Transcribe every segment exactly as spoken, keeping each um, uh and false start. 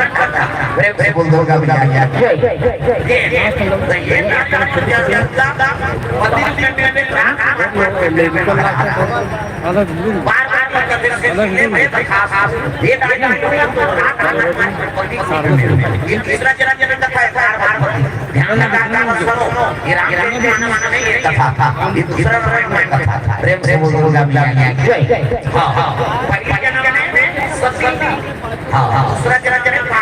प्रेम से बोल दुर्गा मैया की जय। ये, ये, ये, बार बार ये तीसरा चरण, चरण कथा है, बार बार ध्यान लगा कर सुनो। ये राम का गाना वाना नहीं, ये कथा था, ये दूसरा समय में कथा था। प्रेम से बोल दुर्गा मैया की जय। हाँ, हाँ। पहला जन्म में सती, हाँ, हाँ। दूसरा जन्म में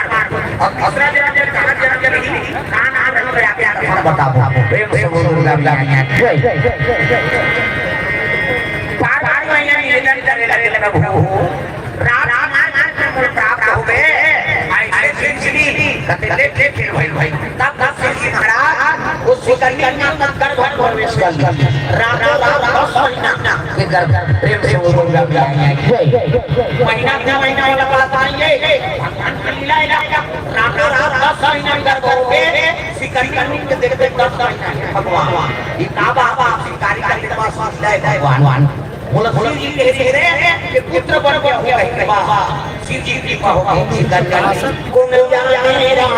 बताबो। प्रेम से बोल दुर्गा मैया की जय। पार्वती मैया निवेदन करे लगे, प्रभु, राम नाम में मोर प्राप्त होबे, ऐसे सिंचनी, कते ले, ले, ले, भाई, भाई। तब, तब से महाराज, उस सुकन्या में गर्भ में प्रवेश कर लिया। राम, राम, राम, राम, राम, के गर्भ, प्रेम से बोल दुर्गा मैया की जय। महीना, दो महीना वाला बात आई है, भगवान का लीला है, राम, राम, राम, राम, राम, गर्भ होके, सिकंदर के देख देख दस महीना है भगवान। ये का बाबा शिकारी का कृपा से जय भगवान। बोला शिव जी कह रहे हैं कि पुत्र बन गया हो कहीं के बाबा। शिव जी की कृपा हो गई सिकंदर की। को मिल जाए राम।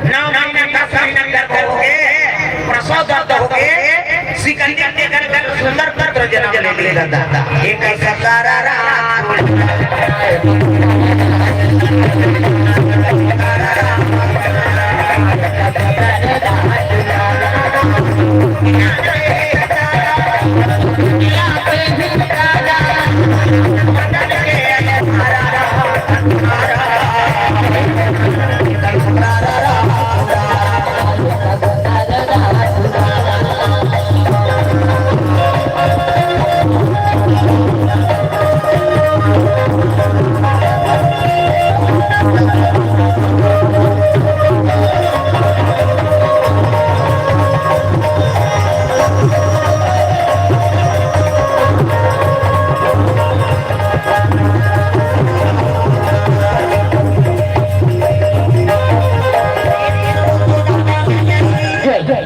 नौ महीना, दस महीना गर्भ होके, प्रसव दर्द होके, सिकंदर के घर में सुंदर पुत्र जन्म ले लिया दादा। एक ऐसा सारा राम।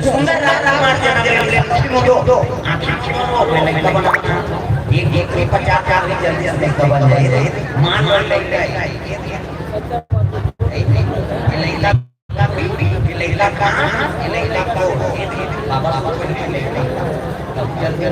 सुंदर राजकुमार जन्म ले, लक्ष्मी जो, आँखी में लइका बना, एक, एक, एक पचास साल में जल्दी से लइका बन जाए रे, मान मान लइका है। लइका, लइका कहाँ? लइका को, बाबा को लइका, जल्दी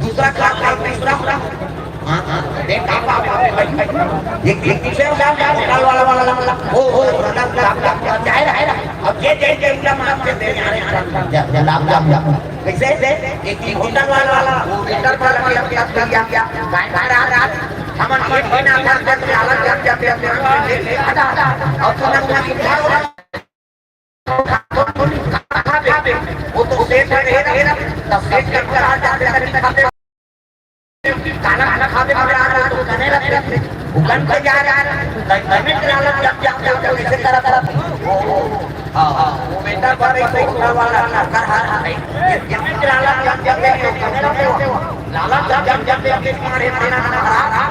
दूसरा क्लास का तीसरा। हाँ, हाँ, देख, आप, आप, आप, आप, एक, एक दूसरे को जान, जान, लाल वाला, वाला, वाला, वाला। ओ, ओ, रंग, रंग, रंग, रंग, जाए, जाए, जाए। अब ये, ये, ये, एकदम आपके देने आ रहे हैं, जा, जा, लाभ, लाभ, लाभ। कैसे? एक, एक होटल वाला, वाला, वो वेटर वाला भी आपके साथ कर दिया, क्या? गाय खा रहा, रहा। हम ये भी ना खा, जब भी अलग, जब, जब, जब, जब, हटा, हटा। और सुना, सुना, सुना, वो तो सेठ है, तब सेठ करके आ जाते हैं, खाते। खाना, खाना खाते, खाते आ रहा है, तो खाने लग गए। वो गन पे जा रहा है, तो गन में चला लग, जब, जब, जब, जब, ऐसे करा, करा। वो, वो, हाँ, हाँ, वो बेटा पर एक तो ऊपर वाला लड़का रहा है। ये, ये में चला लग, जब, जब, जब, जब, खाने लग गए। लाला जब, जब, जब, जब, जब, खाना, खाना, खाना,